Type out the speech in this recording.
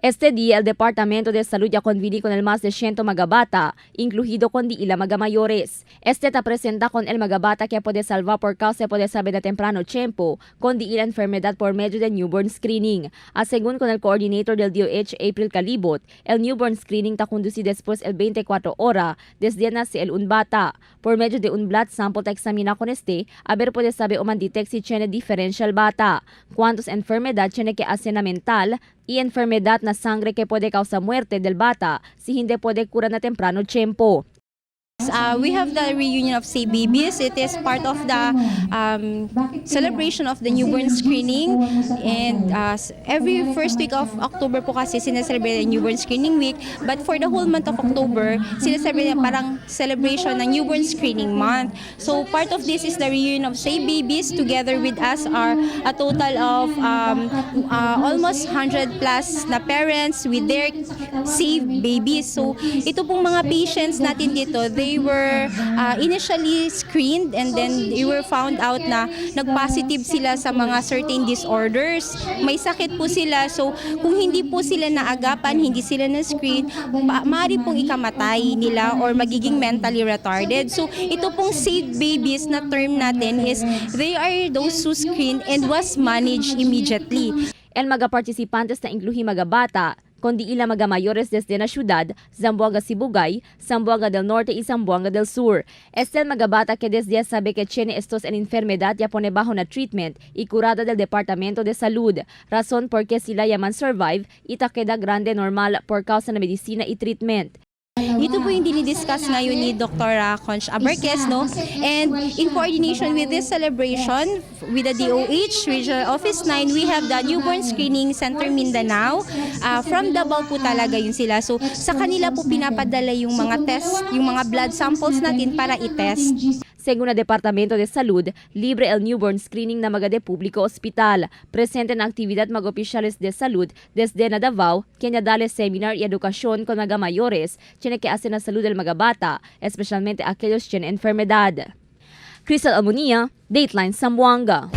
Este día, el Departamento de Salud ya convini con el más de 100 mga bata, incluido con di ila mga mayores. Este ta presenta con el mga bata que puede salvar por causa puede saber de temprano tiempo con di ila enfermedad por medio de newborn screening. A según con el coordinator del DOH, April Calibot, el newborn screening ta conduci después el 24 hora desde nace el un bata. Por medio de un blood sample ta examina con este, a ver puede saber o man detect si tiene diferencial bata, cuántos enfermedad tiene que hacer na mental y enfermedad na sangre que puede causar muerte del bata si hindi puede curar na temprano tiempo. We have the reunion of Say Babies. It is part of the celebration of the newborn screening. And every first week of October po kasi sineselebrate ang Newborn Screening Week. But for the whole month of October, sineselebrate ang parang celebration ng Newborn Screening Month. So part of this is the reunion of Say Babies. Together with us are a total of almost 100 plus na parents with their saved babies. So ito pong mga patients natin dito, they were initially screened and then they were found out na nag-positive sila sa mga certain disorders. May sakit po sila. So kung hindi po sila naagapan, hindi sila na-screen, maaari pong ikamatay nila or magiging mentally retarded. So ito pong saved babies na term natin is they are those who screened and was managed immediately. El mga participantes na incluhi mga bata, kundi ila mga mayores desde na syudad, Zamboanga Sibugay, Zamboanga del Norte y Zamboanga del Sur. Este el mga bata que desde sabe que tiene estos en enfermedad ya pone bajo na treatment y curada del Departamento de Salud, razón por que sila yaman survive y ta queda grande normal por causa na medicina y treatment. Ito po yung dinidiscuss ngayon ni Dr. Conch Abarquez, no? And in coordination with this celebration, with the DOH, Regional Office 9, we have the Newborn Screening Center Mindanao. From Davao po talaga yun sila. So, sa kanila po pinapadala yung mga test, yung mga blood samples natin para i-test. Según el Departamento de Salud, libre el newborn screening na mga de público hospital. Presente na actividad mga opisyales de salud desde na Davao, kenya dale seminar y educación con mga mayores, tiene que hacer na salud del mga bata, especialmente aquellos tienen enfermedad. Crystal Almonia, Dateline Zamboanga.